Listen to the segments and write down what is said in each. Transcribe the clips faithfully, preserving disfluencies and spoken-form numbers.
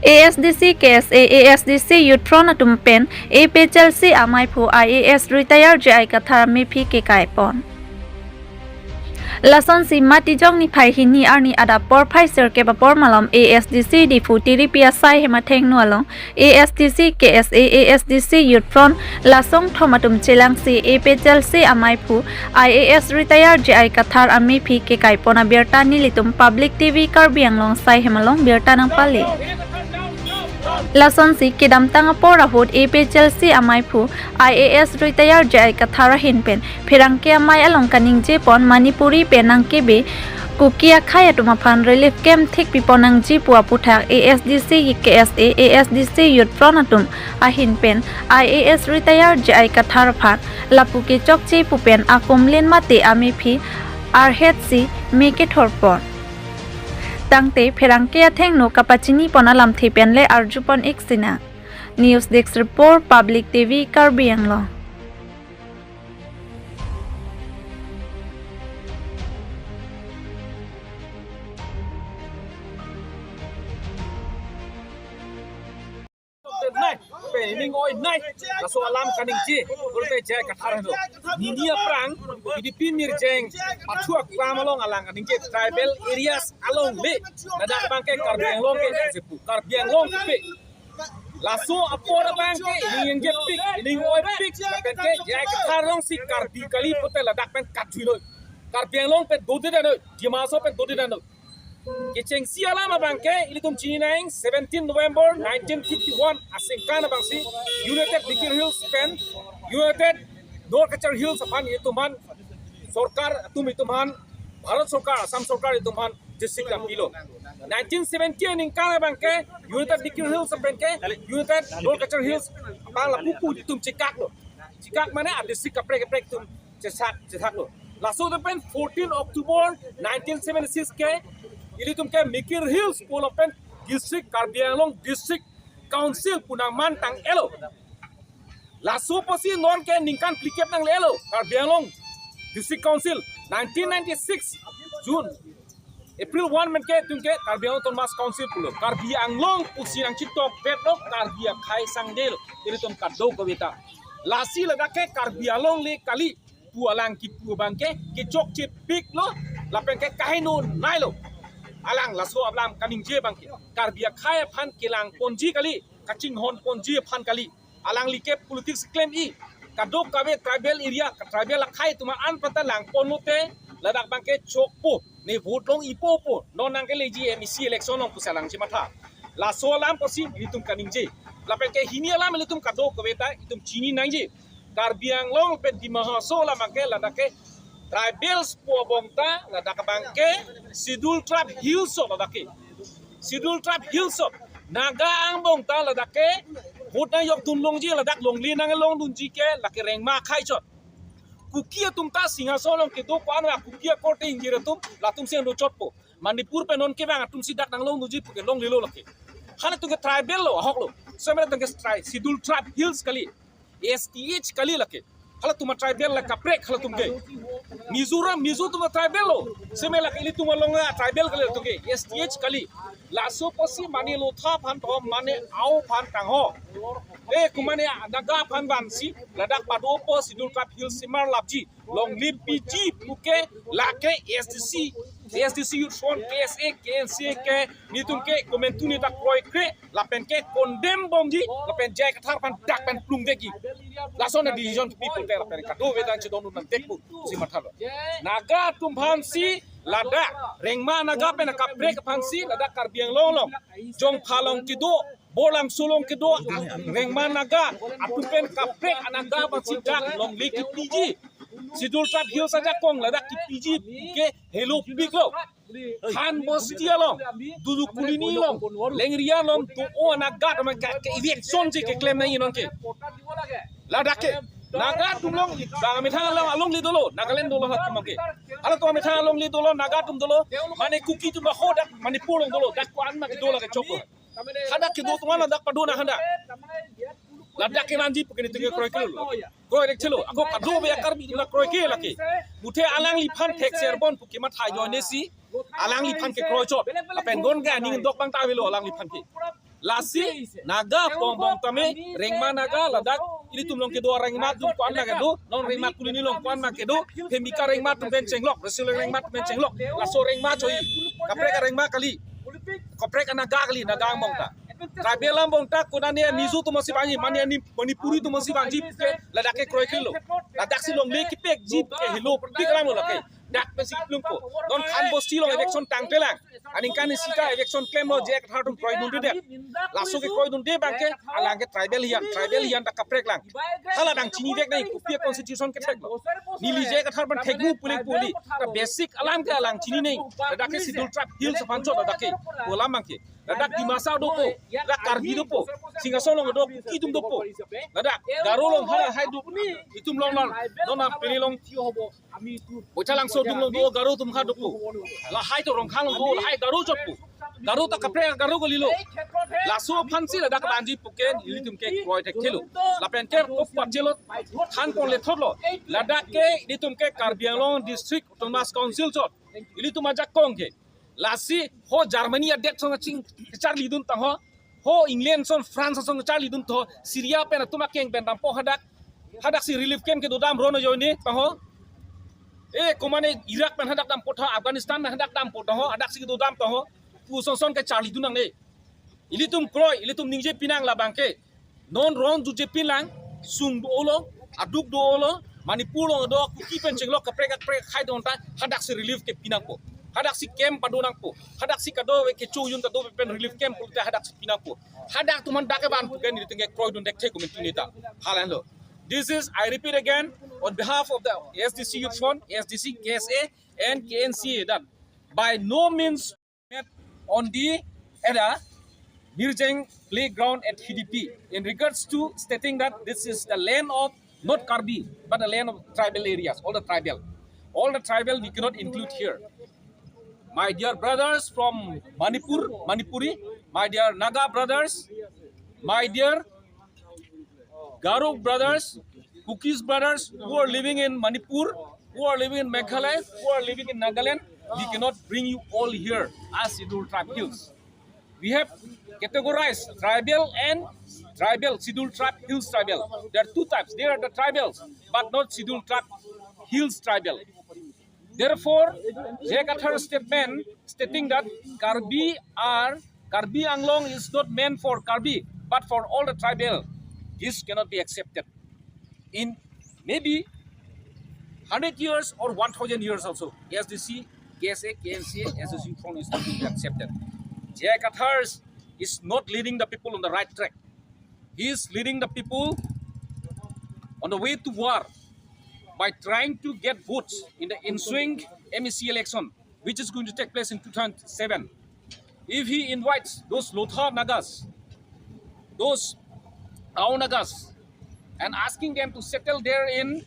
A S D C, K S A, A S D C Youth Front atum pen A P H L C amaiphu I A S retire J I Kathar amephi kekai pon. Lasonsi Matijong niphai hini arni adap porphai sirkep apor malom A S D C Diphu tiripi asai hem athengno along A S D C, K S A, A S D C Youth Front lasongthom atum chelangsi A P H L C amaiphu I A S retire J I Kathar amephi kekai pon abirta nelitum Public T V Karbi Anglong asai hem along birta nangpale. Lasonsi kedamtang apor ahut A P H L C amaiphu I A S retire J I Kathar ahin pen pherangke amei along kaningje pon Manipuri pen nangkebe Kuki akhei atum aphan relief camp thikpi pon nangji pu aputhak A S D C, K S A, A S D C Youth Front atum ahin pen I A S retire J I Kathar aphan lapu kechokche pu pen akumlin mate amephi arhetsi me kethor pon. Tangte pherangke athengno kapachini pon alamthe pen le arju pon ik sinang. News Desk Report, Public T V Karbi Anglong. Nai, pe ining oi nai, laso alam kaningje, pulote J I Kathar henlo. Nini aphrang, P D P mirjeng, pathu aklam along alang kaningje, tribal areas along le, ladak abangke Karbi Anglong ke, Karbi Anglong ke. Laso apor abangke, ining ingjepik, ining oipik, lapen ke, J I Kathar alongsi Karbi kali pulote ladak pen kathuilo. Karbi Anglong pen dodedetlo, Dima Hasao pen dodedetlo. Kechengsi alam abangke, ilitum chini nang, seventeen November nineteen fifty-one, aningkan abangsi, United Mikir Hills pen, United North Cachar Hills aphan ilitum aphan, sorkar atum ilitum aphan, Bharat Sorkar, Assam Sorkar ilitum aphan, district lampilo. Nineteen seventy aningkan abangke, United Mikir Hills pen ke, United North Cachar Hills, aphan lapu pu ilitum chekaklo. Chekak mane a district kaprek kaprek atum chesak, chesaklo. Laso atum pen fourteen October nineteen seventy-six ke, ilitum ke Mikir Hills pu along pen district Karbi Anglong District Council pu nangman tang-etlo. Laso apotsi non ke ningkan phlikep nanglelo, Karbi Anglong District Council, nineteen ninety-six June, April one pen ke itum ke Karbi Anglong Autonomous Council pulo. Karbi Anglong pusi nangchetokveklo, Karbi akhei sangdel, ilitum kadokave ta. Lasi ladak ke Karbi Anglong le kali, pu alang kipu abangke, kechokchepiklo, lapen ke kaheno nailo. Alang laso alam kaningje abangke, Karbi akhei aphan kelang ponji kali, kachinghon ponji aphan kali. Alangli ke politics klem-i. Kadokave tribal area, ka tribal akhei atum an pata lang ponlote, ladak abangke chokpo, ne vote long-ipo pu, non nangkeleji M A C election along pusi alang chematha. Laso alam pusi ilitum kaningje. Lapen ke hini alam ilitum kadokave ta, itum chini nangji. Karbi Anglong pen Dima Hasao alam abangke ladak ke tribals pu abang ta, ladak abangke Scheduled Tribe Hills of ladak ke. Scheduled Tribe Hills of Naga angbong ta ladak ke vote nangjokdun longji, ladak longle nanglongdunji ke lake Rengma akhei chot. Kuki atum ta Singhason along kedo ko-an ra Kuki akorte ingjir atum, latumsi nangdochotpo. Manipur pen non kevang atumsi dak nanglongdunji puke longlelo lake. Halatum ke tribal lo, ahoklo. Setame latum ke tri-, Scheduled Tribe Hills kali. S T H kali lake. Halatum a tribal la kaprek halatum ke. Mizoram, Mizo atum a tribal lo. Setame lake ilitum along a tribal kali halatum ke. S T H kali. Laso apotsi mane lotha aphan to mane au aphan kangho. Eh, kumane Naga aphan vansi, ladak padopo Scheduled Tribe Hills simar lapji. Longle piji puke lake S D C, S D C Youth Front, K S A, K N C A ke, nelitum ke komantu neta kroikre, lapen ke condemn bomji, lapen J I Kathar aphan dak pen plungvekji. Lason a decision to people te lapen kadokave ta chedondun nangtekpo pusi mathalo. Naga atum aphansi ladak, Rengma Naga pen kaprek aphansi ladak Karbi Anglong along, Jongpha along kedo, Borlangso along kedo, Rengma Naga atum pen kaprek a-Naga aphansi dak longle kipiji. Scheduled Tribe Hills ajakong ladak kipiji ke helopiklo. Khan Bosti along, Dudu Colony along, Lengria along, do-o a-Naga atum ke, ke eviction si keklem nangji non ke. Ladak ke, Naga atum along, bang amethang along, alongle dolo, Nagaland dolo halatum ke. Halatum amethang alongle dolo, Naga atum dolo, mane Kuki atum ho dak, Manipur along dolo, dak ko-an ma kedo lake choklo. Hadak kedo atum an ladak pado nang hadak. Ladak ke nangji puke nelitum ke kroikre lo. Kroirekthelo, ako kadokave a Karbi atum la kroike lake. Muthe alangliphan thekser bon puke matha ajoine si, alangliphan ke kroichot. Lapen gon ke aning dok abang ta avelo alangliphan ke. Lasi Naga pong pong tame Rengma Naga ladak ilitum along kedo Rengma atum ko-an ma kedo, non Rengma colony along ko-an ma kedo, Phimika Rengma atum pen chenglok, Resileng Rengma atum pen chenglok, laso Rengma choi, kaprek a-Rengma kali, kaprek a-Naga kali, Naga angbong ta. Tribal angbong ta konane Mizo atum si vangji, mane ani Manipuri atum si vangji puke ladak ke kroiklelo. Ladak si longle kepekji puke helopik alam lo lake. Dak pensi kiplungpo. Non Khan Bosti along eviction tangtelang. Aningkan isi ta eviction klemlo, J I Kathar atum kroidundedet. Laso kekroidunde abangke alang ke tribal hijan, tribal hijan ta kaprek lang. Hala abang chinivek nai, kopi a-constitution ketheklo. Neli J I Kathar abang thekmu pulik puli. Ta basic alam ke alang chini nai. Ladak ke Scheduled Tribe Hills aphan chot ladak ke. Pu alam abangke. Ladak Dimasa dopo, ladak Karbi dopo, Singhason along do, Kuki atum dopo. Ladak Garo along hala hai do, itum along along, non a pini along Bochalangso adung along do, Garo atum ha dopo. Lahai to Rongkhang along do, lahai Garo chotpo. Garo ta kaprek Garo kalilo. Laso aphansi ladak vangji puke ilitum ke kroi thekthelo. Lapen ke kop pachelo, than pon lethotlo. Ladak ke ilitum ke Karbi Anglong District Autonomous Council chot. Ilitum ajakong ke. Lasi ho Germany adet ason kaching kacharlidun tangho, ho England ason, France ason kacharlidun tangho, Syria pen atum akeng pen dampo hadak, hadaksi relief camp kedodam ron ajoine tangho. E, komane Iraq pen hadak dampo tangho, Afghanistan pen hadak dampo tangho, hadaksi kedodam tangho, pu ason ason kacharlidun nangne. Ilitum kroi, ilitum ningje pinang labang ke. Non rong juje pinlang, sung do-olo, aduk do-olo, Manipur along do, Kuki pen chenglok kaprek kaprek khai do-an ta, hadaksi relief ke pinangpo. Hadaksi camp pado nangpo. Hadaksi kado kecho un ta do pen relief camp pulote hadaksi pinangpo. Hadak atum an dak kevan puke ilitum ke kroidun thekthe komantu neta. Hala henlo. This is, I repeat again, on behalf of the A S D C Youth Front, A S D C, K S A, and K N C A, that by no means met on the, at the Mirjeng playground at Hidipi in regards to stating that this is the land of not Karbi, but the land of tribal areas, all the tribal. All the tribal we cannot include here. My dear brothers from Manipur, Manipuri, my dear Naga brothers, my dear Garo brothers, Kukis brothers who are living in Manipur, who are living in Meghalaya, who are living in Nagaland, we cannot bring you all here as Scheduled Tribe Hills. We have categorized tribal and tribal, Scheduled Tribe Hills tribal. There are two types. They are the tribals, but not Scheduled Tribe Hills tribal. Therefore, J I Kathar's statement stating that Karbi are, Karbi Anglong is not meant for Karbi, but for all the tribal, this cannot be accepted. In maybe hundred years or one thousand years also, A S D C, K S A, K N C A, A S D C front is not going to be accepted. J I Kathar is not leading the people on the right track. He is leading the people on the way to war by trying to get votes in the ensuing M A C election, which is going to take place in two thousand seven. If he invites those Lotha Nagas, those Ao Nagas, and asking them to settle there in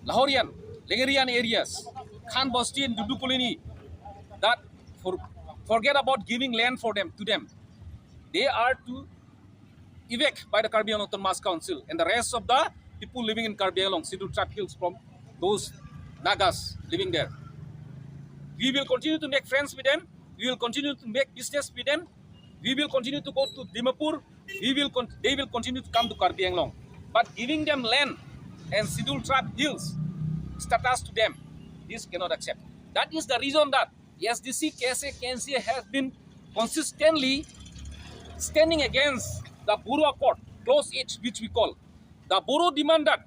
Lahorian, Lengerian areas, Khan Bosti and Dudu Colony, that for, forget about giving land for them, to them. They are to evict by the Karbi Anglong Autonomous Council and the rest of the people living in Karbi Anglong, Scheduled Tribe Hills, from those Nagas living there. We will continue to make friends with them. We will continue to make business with them. We will continue to go to Dimapur. We will con-, they will continue to come to Karbi Anglong. But giving them land and Scheduled Tribe Hills status to them, this cannot accept. That is the reason that A S D C, K S A, K N C A has been consistently standing against the Bodo Accord, clause H, which we call. The Bodo demand that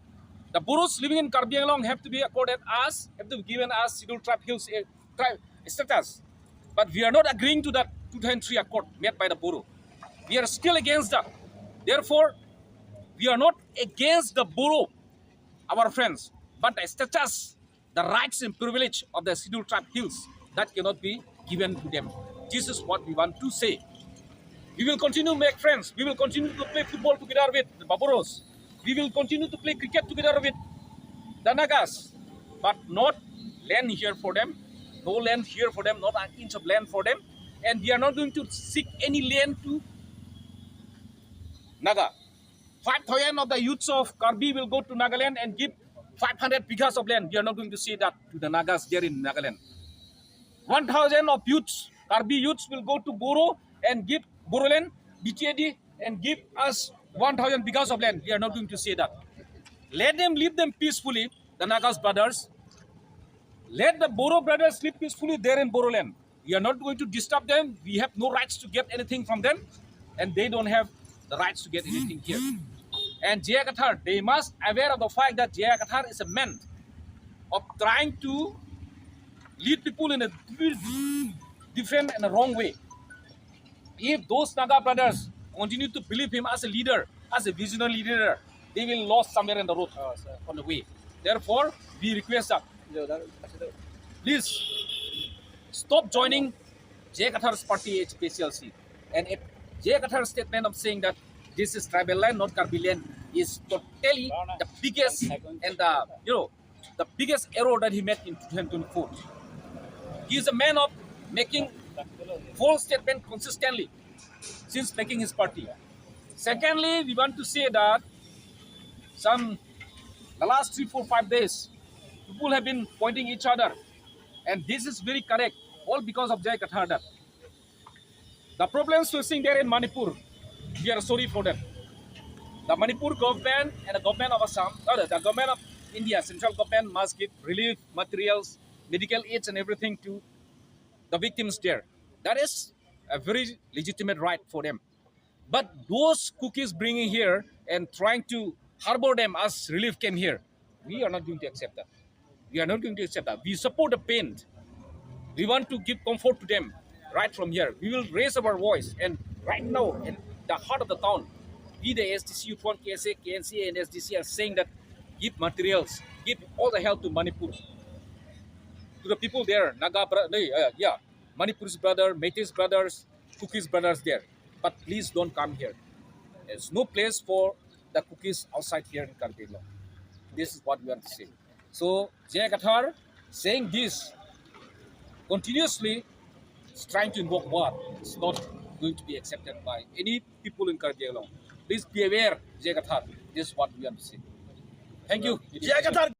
the Bodos living in Karbi Anglong have to be accorded as, have to be given as Scheduled Tribe Hills, eh, tribe status. But we are not agreeing to that two thousand three accord made by the Bodo. We are still against that. Therefore, we are not against the Bodo, our friends, but the status, the rights and privilege of the Scheduled Tribe Hills, that cannot be given to them. This is what we want to say. We will continue to make friends. We will continue to play football together with the Baboros. We will continue to play cricket together with the Nagas, but not land here for them. No land here for them, not an inch of land for them. And we are not going to seek any land to Naga. Five thousand of the youths of Karbi will go to Nagaland and give five hundred bighas of land. We are not going to say that to the Nagas there in Nagaland. One thousand of youths, Karbi youths will go to Bodo and give Bodoland B T A D and give us one thousand bighas of land. We are not going to say that. Let them leave them peacefully, the Nagas brothers. Let the Bodo brothers live peacefully there in Bodoland. We are not going to disturb them. We have no rights to get anything from them, and they don't have the rights to get anything here. And J I Kathar, they must aware of the fact that J I Kathar is a man of trying to lead people in a different and a wrong way. If those Naga brothers continue to believe him as a leader, as a visionary leader, they will lost somewhere in the road, uh, on the way. Therefore, we request that, please stop joining J I Kathar's party H P C L C. And if J I Kathar's statement of saying that this is tribal land, not Karbi land, is totally the biggest and the, you know, the biggest error that he made in two thousand twenty-four. He is a man of making false statement consistently since making his party. Secondly, we want to say that some, the last three, four, five days, people have been pointing each other, and this is very correct, all because of J I Kathar. The problems facing there in Manipur, we are sorry for them. The Manipur government and the government of Assam, or the government of India, central government must give relief materials, medical aids and everything to the victims there. That is a very legitimate right for them. But those Kukis bringing here and trying to harbor them as relief camp here, we are not going to accept that. We are not going to accept that. We support the pain. We want to give comfort to them right from here. We will raise our voice, and right now in the heart of the town, we, the S D C Youth Front, K S A, K N C A and S D C are saying that give materials, give all the help to Manipur, to the people there, Naga, bro-, no, uh, yeah, Manipur's brother, Meitei's brothers, Kukis brothers there. But please don't come here. There's no place for the Kukis outside here in Karbi Anglong. This is what we want to say. So J I Kathar saying this continuously is trying to invoke war. It's not going to be accepted by any people in Karbi Anglong. Please be aware, J I Kathar. This is what we want to say. Thank you. J I Kathar.